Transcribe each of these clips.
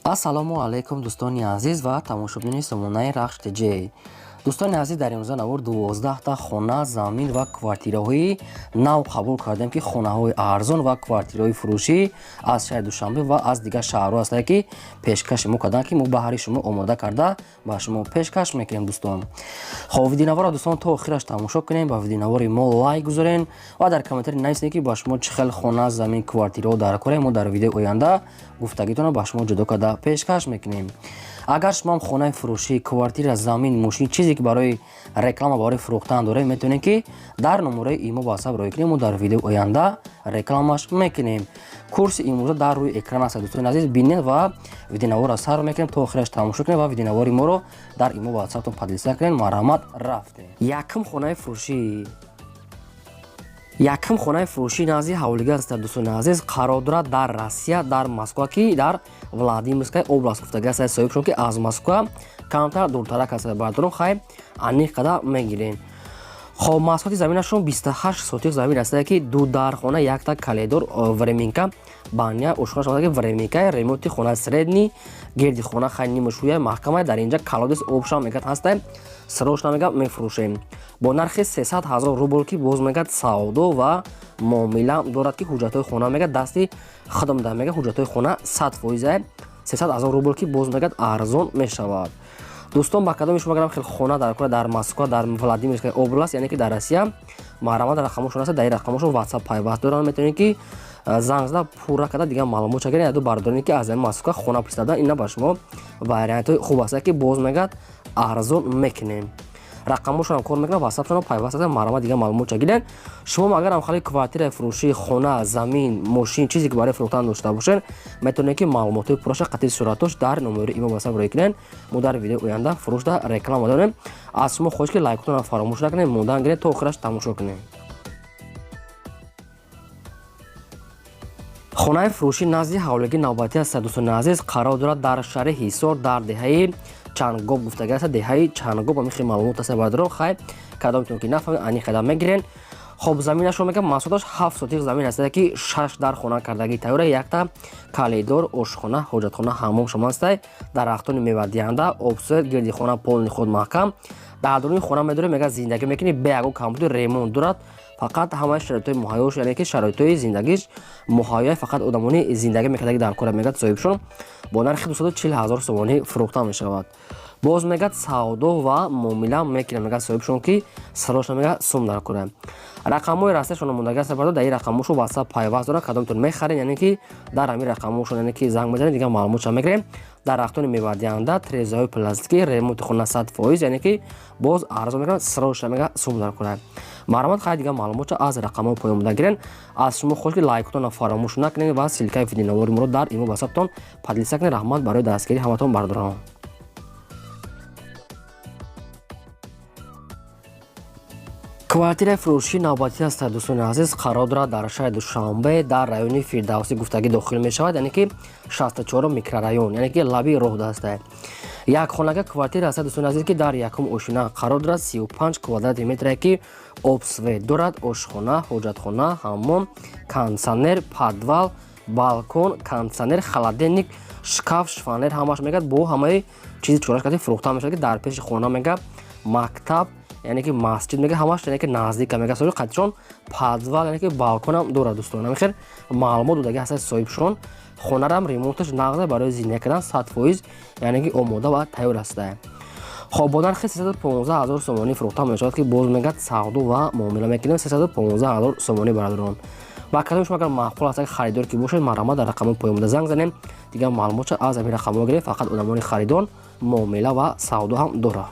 Ассалому алайкум, дӯстони азиз ва тамошобинони сомонаи Рахш ТЖ. Дӯстони азиз, дар имрӯза навор 12та хона, замин ва квартираҳои нав қабул кардем, ки хонаҳои арзон ва квартираҳои фурӯшӣ аз шаҳри Душанбе ва аз дигар шаҳрҳо ҳастанд, ки пешкаши мо карданд, ки мо баҳри шумо омода карда ба шумо пешкаш мекунем, дӯстон. Хоб, видеонаворро, дӯстон, то охираш тамошо кунем, ба видеонавори мо лайк гузорен ва дар комментарий нависед, ки ба шумо чӣ хел хона, замин, квартираҳо дар корем. Мо дар видеои оянда гуфтагитонро ба шумо ҷудо карда пешкаш мекунем. Агар шумоам хонаи фурӯшӣ, квартира, замин, мошин, чизе ки барои реклама, барои фурӯхтан дорем, метавонед, ки дар номерои имо, ватсап роҳӣ кунем, мо дар видеои оянда рекламаш мекунем. Курси имрӯза дар рӯи экран аст, дӯстони азиз, бинед ва видеонаворро сар мекунем, то охираш тамошо кунем ва видеонавори моро дар имо, ватсаптон поделиться кунем. Марҳамат, рафтем. Якум хонаи фурӯшӣ. Якум хонаи фурӯшӣ назди ҳавлига аст, дӯстони азиз, қарор дорад дар Россия, дар Москва, ки дар Владимирская область гуфтага аст соҳибшон, ки аз Москва камтар дуртарак аст, бардорон. Хай, аниқ қада мегирем. Хоб, масоҳати заминашон 28 сотих замин аст, ки ду дархона, якта коридор, временка, баня, ошхона, ки временка, ремонти хона средний, гирди хона хай нимашӯя маҳкама. Дар инҷа колодец обшам мегӯяд ҳаста. Срочно мега мефурӯшем бо нархи 300 ҳазор рубл, ки боз мегӯяд савдо ва муомила дорад, ки ҳуҷҷатҳои хона мегӯяд дасти худам да, мегӯяд ҳуҷҷатҳои хона 100%, 300 ҳазор рубл, ки боз мегӯяд арзон мешавад. Дӯстон, ба кадоми шумо агарам хел хона дар кора дар Москва, дар Владимирская область, яъне ки дар Россия, марҳамат, рақамошон аст, дар ин рақамошон ватсап пайваст доранд, метавонед, ки занг зада, пурра карда, дигар маълумот чагиред. Яду бардороне ки аз Москва хона пурсидадан, ина ба шумо вариантҳои хуб аст, ки боз мегӯяд арзон мекунем. Рақамошонам кор мекунад, ватсапшонам пайваст аст, марҳамат, дигар маълумот чагиред. Шумо агарам хали квартираи фурӯшӣ, хона, замин, мошин, чизе ки барои фурӯхтан дошта бошед, метавонед, ки маълумотҳои пурраша қатъи суратош дар номери имо, ватсап роҳӣ кунед. Мо дар видеои оянда фурӯшда реклама дорем. Аз шумо хоҳиш, ки лайкотонро фаромӯш накунед, мондан гиред, то охираш тамошо кунед. Хонаи фурӯшӣ назди ҳавлигӣ навбатӣ аст, дӯстони азиз, қарор дорад дар шаҳри Ҳисор, дар деҳаи Чангоб гуфтага аст, деҳаи Чангоб. Ҳамин хел маълумот аст, бардорон. Хай, кадомтон ки нафаҳмед, аниқ қадам мегирен. Хоб, заминашро мегӯям, масоҳаташ 7 сотих замин аст, ки шаш дар хона кардагӣ тайёра, якта коридор, ошхона, ҳоҷатхона, ҳаммом шумо ҳастай, дарахтони мевадиҳанда, обсвет, гирди хона полный худ маҳкам. Дар дуруни хона медорем, мега зиндагӣ мекунӣ бе ягон компютер, ремонт дорад, фақат ҳамаи шароитҳои муҳайёш, яъне ки шароитҳои зиндагиш муҳайёи, фақат одамони зиндагӣ мекардаги дар кора, мегӯяд соҳибшон. Бо нархи 240 ҳазор сомонӣ фурӯхта мешавад. Боз мегӯяд савдо ва муомила мекунад, мегӯяд соҳибшон, ки срочно мегӯяд сум дар кора. Рақамҳои расташон мондаги аст, бардор, дар ин рақамҳошон ватсап пайваст дорад. Кадомтон мехаред, яъне ки дар ҳамин рақамҳошон, яъне ки занг мезанед, дигар маълумотша мегирем. Дарахтони мевадиҳанда, трезаҳои пластикӣ, ремонти хона 100%, яъне ки боз арзон мекунад, срочно мегӯяд сум дар кора. Марҳамат, хай, дигар маълумотша аз рақамҳои поён буда гирен. Аз шумо хоҳиш, ки лайкотонро фаромӯш накунед ва ссылкаи видеонавори моро дар имо, ватсаптон поделиться кунед. Раҳмат барои дастгирии ҳаматон, бардорон. Квартираи фурӯшии навбатӣ аст, дӯстони азиз, қарор дорад дар шаҳри Душанбе, дар райони Фирдавсӣ гуфтагӣ дохил мешавад, яъне ки 64 микрорайон, яъне ки лаби роҳ даста. Як хонага квартира аст, дӯстони азиз, ки дар якум ошина қарор дорад, 35 квадрати метре, ки обсвет дорад, ошхона, ҳоҷатхона, ҳаммом, кондитсионер, подвал, балкон, кондитсионер, холодильник, шкаф, шифоньер, ҳамаш мегӯяд бо ҳамаи чизи чораш кати фурӯхта мешавад, ки дар пеши хона мега мактаб, яъне ки масҷид мега, ҳамаш, яъне ки наздика, мега соҳиби қатишон, подвал, яъне ки балконам дорад. Дӯстон, ҳамин хел маълумот додаги ҳастад соҳибшон. Хонарам ремонташ нағза, барои зиндагӣ кардан 100%, яъне ки омода ва тайёр аста. Хоб, бо нархи 315 ҳазор сомонӣ фурӯхта мешавад, ки боз мегӯяд савдо ва муомила мекунем. 315 ҳазор сомонӣ, бародарон. Ба кадоми шумо агар маъқул аст, агар харидор ки бошед, марҳамат, дар рақамҳои поён буда занг занем, дигар маълумотша аз ҳамин рақамҳо гирем. Фақат одамони харидор, муомила ва савдо ҳам дорад.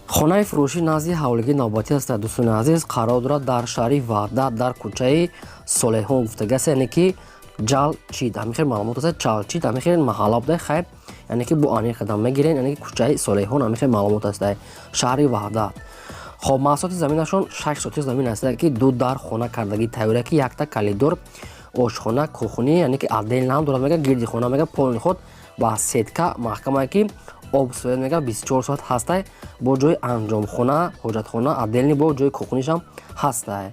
Хонаи фурӯшӣ назди ҳавлигии навбатӣ аст, дӯстони азиз, қарор дорад дар шаҳри Ваҳдат, дар кӯчаи Солеҳон гуфтаги аст, яъне ки Ҷалчид. Ҳамин хел маълумот аст, Чалчид, ҳамин хел маҳалла буда. Хайр, яъне ки бо аниқ қадам мегирен, яъне ки кӯчаи Солеҳон, ҳамин хел маълумот аст, шаҳри Ваҳдат. Хоб, маҳсулоти заминашон 6 сотих замин аст, ки ду дар хона кардагӣ тайёра, ки якта коридор, ошхона, кухни, яъне ки отдельно ҳам дорад, мега гирди хона мега полный худ ба сетка маҳкамае, ки об свет мега 24 соат ҳастай, бо ҷои анҷомхона, ҳоҷатхона отдельный, бо ҷои кухнишам ҳастай.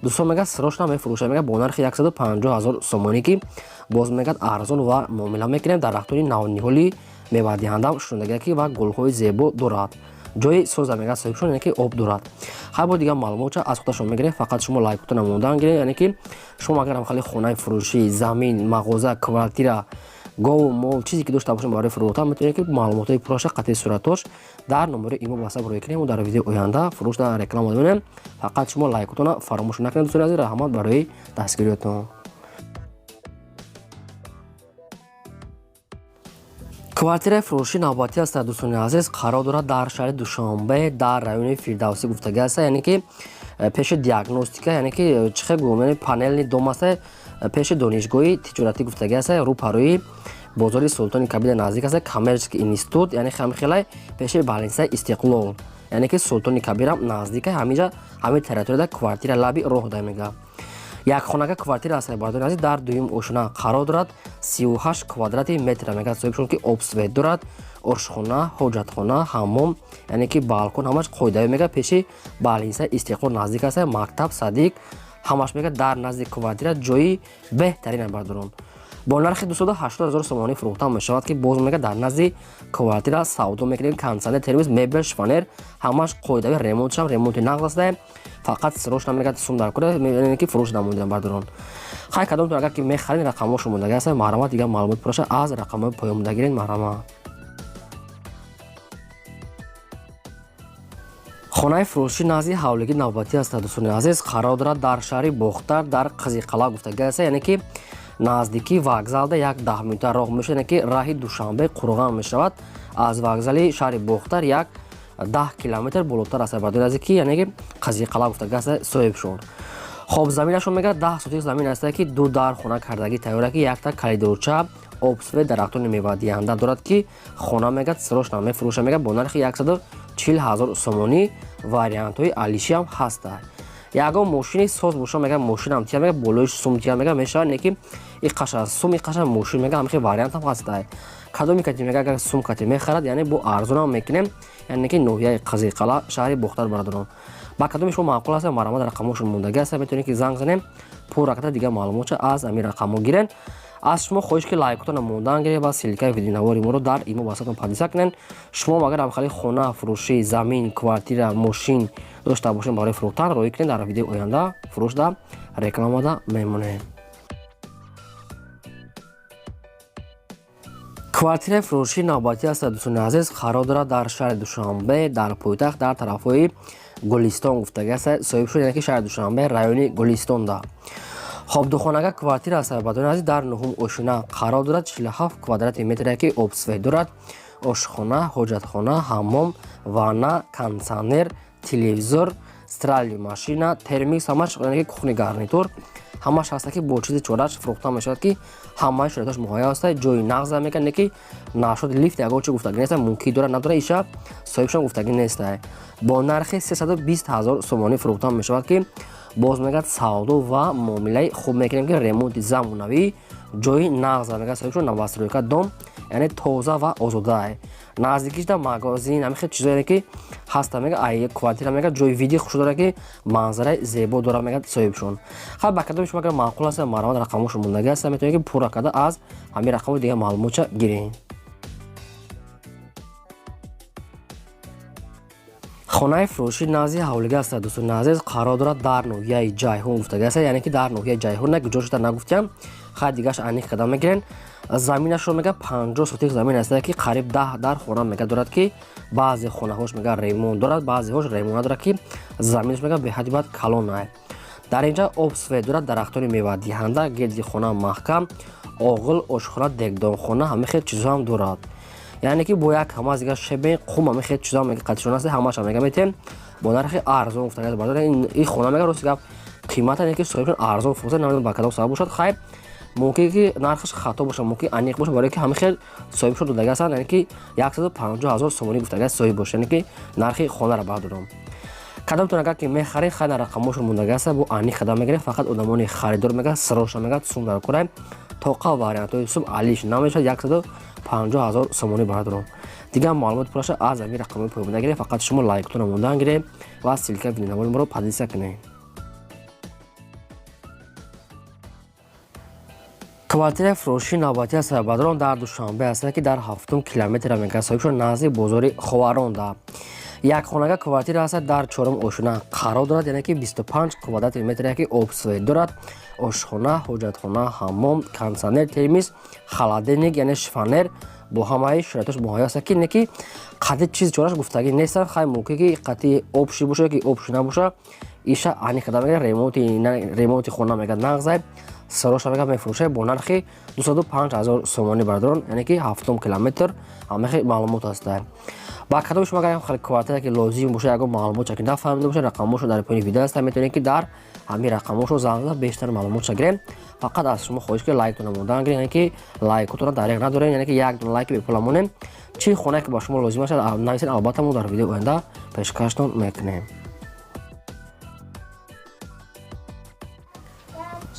Дӯстон, мегӯяд, срочно мефурӯшад, мегӯяд, бо нархи 150 000 сомонӣ, ки боз, мегӯяд, арзон ва муомила мекунем. Дарахтони навниҳоли мевадиҳанда шунидагия ки ва гулҳои зебо дорад. Ҷои соза, мегӯяд соҳибшон, яъне ки об дорад. Хай, бо дигар маълумотча аз худашон мегирем. Фақат шумо лайкотона мондан гиред. Яъне ки шумо агар хали хонаи фурӯшӣ, замин, мағоза, квартира, гову мол, чизе ки дошта бошем барои фурӯхтан, метавонед ки маълумотҳои пурраша қатъи суратош дар номери имо WhatsApp рӯй кунем. Дар видеои оянда фурӯш дар реклама мемонем. Фақат шумо лайкотона фаромӯш накунед. Дӯстони азиз, раҳмат барои дастгириётон. Квартираи фурӯши навбатӣ аст, дӯстони азиз, қарор дорад дар шаҳри Душанбе, дар райони Фирдавсӣ гуфтагӣ аст, яъне ки пеши диагностика, яъне ки чӣ хел гӯям, яъне панельный дом аст, пеши донишгоҳи тиҷоратӣ гуфтагӣ аст, рӯпарӯи бозори Султони Кабира наздик аст, коммерческий институт, яъне ҳамхелай пеши больницаи Истиқлол, яъне ки Султони Кабирам наздика. Ҳаминҷа, ҳамин территорияда квартира лаби роҳ да, мега, якхонага квартира аст, бардори азиз, дар дуюм ошона қарор дорад, 38 квадрати метра. Мегӯяд соҳибшон, ки обсвет дорад, ошхона, ҳоҷатхона, ҳаммом, яъне ки балкон, ҳамаш қоидави. Мега, пеши больницаи Истиқлол наздик аст, мактаб, садик, ҳамаш, мега, дар назди квартира ҷои беҳтарин, бардорон. Бо нархи 280 000 сомонӣ фурӯхта мешавад, ки боз, мега, дар назди квартира савдо мекунем. Кондиционер, термоз, мебел, шифоньер, ҳамаш қоидави, ремонтшам ремонти нағз аста. Фақат срочно, мегӯяд, сум дар кора, ки фурӯш намондиам, бардорон. Хай, кадомтон агар ки мехаред, рақамҳошо мондаги аст, марҳамат, дигар маълумот пураша аз рақамҳои поён монда гиред, марҳамат. Хонаи фурӯшӣ назди ҳавлигӣ навбатӣ аст, дӯстони азиз, қарор дорад дар шаҳри Бохтар, дар Қизиқалъа гуфтагӣ аст, яъне ки наздикии вокзалда як 10 минута роҳ мешавад, яъне ки раҳи Душанбе Қурған мешавад. Аз вокзали шаҳри Бохтар як 10 километр болотар аст, бардори азиз, ки яъне ки Қизиқалъа гуфтагӣ аст соҳибшон. Хоб, заминашон, мегӯяд, 10 сотих замин аст, ки ду дар хона кардагӣ тайёра, ки якта коридорча, обсвет, дарахтони мевадиҳанда дорад, ки хона, мегӯяд, срочно мефурӯша, мегӯяд, бо нархи 140 000 сомонӣ. Вариантҳои алишиам ҳастанд. Ягон мошини соз боша, мега, мошинам тия, мега, болои сум тия, мега, мешавад, не ки иқаша сум, иқаша мошин, мега, ҳамихи вариантам ҳастай. Кадоми кати, мега, агар сум кати мехарад, яъне бо арзонам мекунем. Яъне ки ноҳияи Қизиқалъа, шаҳри Бохтар, бародарон. Ба кадоми шумо маъқул аст, марҳамат, рақамҳошон мондагӣ аст, метавонед ки занг занем, пурра дигар маълумотша аз ҳамин рақамҳо гирен. Аз шумо хоҳиш, ки лайкотона мондан гиред ва ссылкаи видеонавори моро дар имо васатон поделиться кунед. Шумо агар ҳамхали хона фурӯшӣ, замин, квартира, мошин дошта бошед барои фурӯхтан, роҳӣ кунед, дар видеои оянда фурӯшда рекламада мемонем. Квартираи фурӯшии навбатӣ аст, дӯстони азиз, қарор дорад дар шаҳри Душанбе, дар пойтахт, дар тарафҳои Гулистон гуфтагӣ аст соҳиб шуд, яъне ки шаҳри Душанбе, райони Гулистонда. Хоб, духонага квартира аст, бардори азиз, дар нуҳум ошина қарор дорад, 47 квадрати метре, ки обсвет дорад, ошхона, ҳоҷатхона, ҳаммом, ванна, кондиционер, телевизор, стиральный машина, термикс, ҳамаш, яъне ки кухонный гарнитур, ҳамаш ҳаста, ки бо чизи чораш фурӯхта мешавад, ки ҳамаи шароиташ муҳайё аста. Ҷои нағза, мекунад, не ки нашуд лифт, ягон чи гуфтагӣ неста, мумкин дорад, надорад, иша соҳибшон гуфтагӣ неста. Бо нархи 320 000 сомонӣ фурӯхта мешавад, ки боз, мегӯяд, савдо ва муомилаи хуб мекунем, ки ремонти замонавӣ, ҷои нағза, мегӯяд соҳибшон, новостройка дом, яъне тоза ва озода, наздикиш да магазин, ҳамин хел чизое ки ҳаста. Мега, ай квартира, мега, ҷои види хуш дорад, ки манзараи зебо дорад, мегӯяд соҳибшон. Хай, ба кадоми шумо агар маъқул аст, марҳамат, рақамҳошон мондагӣ аст, метавонед ки пурра карда аз ҳамин рақамҳои дигар маълумотча гиред. Хонаи фурӯшӣ назди ҳавлига аст, дӯстони азиз, қарор дорад дар ноҳияи Ҷайҳун гуфтагӣ аст, яъне ки дар ноҳияи Ҷайҳун, на ҷо шуда нагуфтиям. Хай, дигараш аниқ карда мегирен. Заминашро, мега, 50 сотих замин аст, ки қариб 10 дар хона, мега, дорад, ки баъзе хонаҳош, мега, ремонт дорад, баъзеҳош ремонт надорад, ки заминаш, мега, беҳадди бад калон. Дар инҷа об свет дорад, дарахтони мевадиҳанда, гирди хона маҳкам, оғил, ошхона, дегдонхона, ҳама хел чизҳоам дорад, яъне ки бо як ҳама дигар шебен, қум, ҳама хел чизҳо, мега, қатишон аст, ҳамаша, мега, метем бо нархи арзон гуфтагӣ. Бардор, ин хона, мега, рости гап, қимата не ки соҳибшон арзон фурӯхта, намедонам ба кадом сабаб бошад. Хайр, мумкин ки нархаш хато бошад, мумкин аниқ бошад, барое ки ҳама хел соҳибшон додагӣ ҳастанд, яъне ки 150 000 сомонӣ гуфтагӣ соҳиб бошад, яъне ки нархи хонаро бардорам. Кадомтон агар ки мехаред, хайр, рақамҳошон мондагӣ аст, бо аниқ қадам мегиред. Фақат одамони харидор, мега, сроша, мега, сум дар кора, тоқа вариантҳои сум алиш намешавад, 150 000 сомонӣ, бардорам. Дигар маълумоти пурраша аз ҳамин рақамҳои поён гиред. Фақат шумо лайктона мондан гиред ва ссылка видеонавори моро поделиться кунед. Квартираи фурӯшии навбатӣ аст, бародарон, дар Душанбе аст, ки дар ҳафтум километра мега соҳибшон, назди бозори Ховаронда. Як хонага квартира аст, дар чорум ошона қарор дорад, яъне ки 25 квадрати метр, ки об, свет дорад, ошхона, ҳоҷатхона, ҳаммом, кондитсионер, термос, холодильник, яъне шифоньер бо ҳамаи шароитош муҳайё аст, ки не ки қати чиз чораш гуфтагӣ нестанд. Хай, мумкин ки қати общий боша, ки общий набоша, иша ани када мега. Ремонти хона мега нағзай, сароша мега мефурӯшай бо нархи 205 ҳазор сомонӣ, бародарон, яъне ки ҳафтум километр. Ҳамахи маълумот ҳастанд. Ба кадоми шумо агар хеле квартира ки лозим боша, ягон маълумот ки нафаҳмида боша, рақамҳошо дар поёни видео ҳаст, метавонед ки дар ҳамин рақамҳошо занг зада бештар маълумотша гирем. Фақат аз шумо хоҳиш ки лайктона мондан гирем, яъне ки лайкотона дареғ надорем, яъне ки як дона лайки бепула монем. Чӣ хонае ки ба шумо лозим бошад, нависед, албатта мо дар видеои оянда пешкаштон мекунем.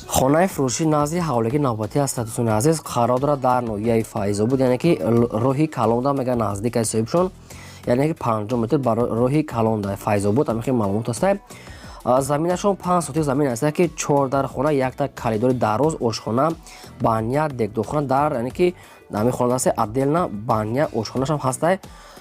Хонаи фурӯшӣ назди ҳавлигӣ навбатӣ аст, дӯстони азиз, қарор дорад дар ноҳияи Файзобуд, яъне ки роҳи калонда мега наздик аст соҳибшон, яъне ки 50 метр ба роҳи калонда Файзобуд. Ҳамин маълумот аст. Заминашон 5 сотих замин аст, ки чор дар хона, якта коридори дароз, ошхона, баня, дегдохона дар, яъне ки ҳамин хона аст, отдельно баня, ошхонашам ҳастай.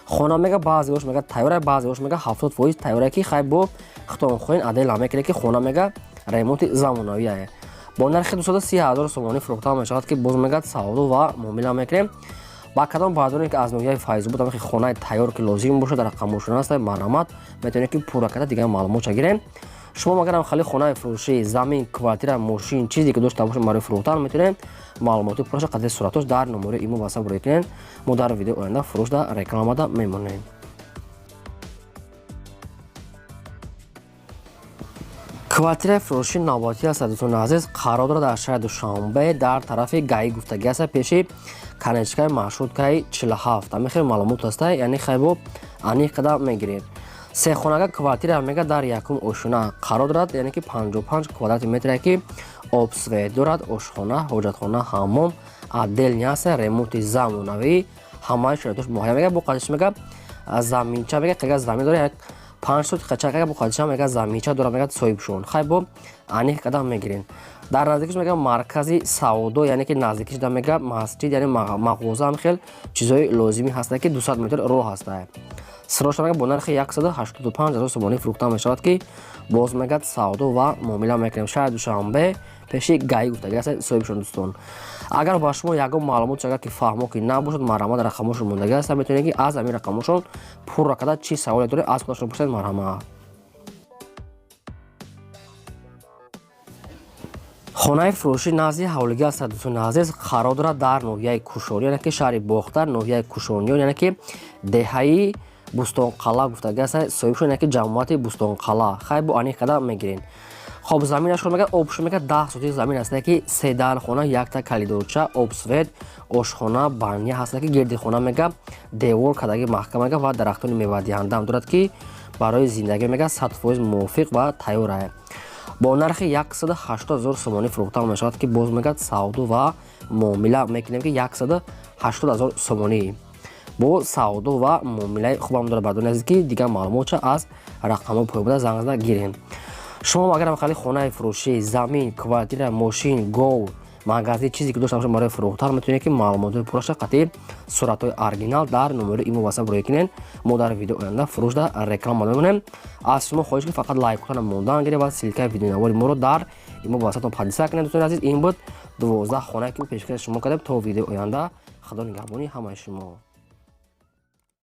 Хона мега баъзеош мега тайёра, баъзеош мега 70% тайёра, ки хай бо хитон хоҳин отдельно мекунед, ки хона мега ремонти замонавие, бо нархи 230 ҳазор сомонӣ фурӯхта мешавад, ки боз мегӯяд савдо ва муомила мекунем. Ба кадом бардоре ки аз ноҳияи Файзобуд ҳамихи хонаи тайёр ки лозим бошад, дар рақамошон аст, марҳамат, метавонед ки пурра карда дигар маълумотша гирем. Шумо магарам хали хонаи фурӯшӣ, замин, квартира, мошин, чизе ки дошта бошед барои фурӯхтан, метавонед маълумоти пурраша қадри суратош дар номери имо ватсап рӯй кунед. Мо дар видеои оянда фурӯшда рекламада мемонем. Квартираи фурӯши навбатӣ аст, дӯстони азиз, қарор дорад дар шаҳри Душанбе, дар тарафи ГАИ гуфтагӣ аст, пеши конечкаи маршруткаи 47. Ҳамин хел маълумот аста, яъне хайбо аниқ қадам мегиред. Сехонага квартира мега дар якум ошона қарор дорад, яъне ки 55 квадрати метре, ки об, свет дорад, ошхона, ҳоҷатхона, ҳаммом отдельный аст, ремонти замонавӣ, ҳамаи шароитош муҳайя. Мега бо қадиш мега заминча, мега қига замин дорад, як 5 сотих қачака, бо қадиша мега заминча дорад, мега соҳибшон. Хай, бо аниқ қадам мегирем. Дар наздикиш мега маркази савдо, яъне ки наздикиш да мега масҷид, яъне мағоза, ҳам хел чизҳои лозимӣ ҳаста, ки 200 метр роҳ ҳаста. Сироша мега бо нархи 185 ҳазор сомонӣ фурӯхта мешавад, ки боз мегӯяд савдо ва муомила мекунем. Шаҳри Душанбе, пеши ГАИ гуфтагӣ аст соҳибшон. Дӯстон, агар ба шумо ягон маълумот агар ки фаҳмо ки набошад, марҳамат, рақамошон мондагӣ аст, метавонед ки аз ҳамин рақамошон пурра карда чӣ саволе доред, аз худашон пурсед. Марҳамат. Хонаи фурӯшӣ назди ҳавлигӣ аст, дӯстони азиз, қарор дорад дар ноҳияи Кушониён, яъне ки шаҳри Бохтар, ноҳияи Кушониён, яъне ки деҳаи Бӯстонқалъа гуфтагӣ аст соҳибшон, яъне ки ҷамоати Бӯстонқалъа. Хай, бо аниқ қадам мегирем. Хоб, заминашро мега обшо мега 10 сотих замин аст, ки се дар хона, якта коридорча, об, свет, ошхона, баня ҳаст, ки гирди хона мега девор кадаги маҳкам мега ва дарахтони мевадиҳандаам дорад, ки барои зиндагӣ мега 100% мувофиқ ва тайёр. Бо нархи 180 ҳазор сомонӣ фурӯхта мешавад, ки боз мегӯяд савдо ва муомила мекунем, ки 180 ҳазор сомонӣ бо савдо ва муомилаи хубам дорад. Бардони азиз, ки дигар маълумотша аз рақамҳои поён буда занг зада гирем. Шумо агарам хали хонаи фурӯшӣ, замин, квартира, мошин, гов, магазин, чизе ки дошта бошед барои фурӯхтан, метавонед ки маълумотҳои пурраша қатъи суратҳои оригинал дар номери имо ватсап рӯй кунед. Мо дар видео оянда фурӯшда реклама мемонем. Аз шумо хоҳиш ки фақат лайкотона мондан гиред ва ссылкаи видеонавори моро дар имо ватсаптон поделиться кунед. Дӯстони азиз, ин буд 12 хонае ки пешкаши шумо кардем. То видеои оянда, худо нигаҳбони ҳамаи шумо.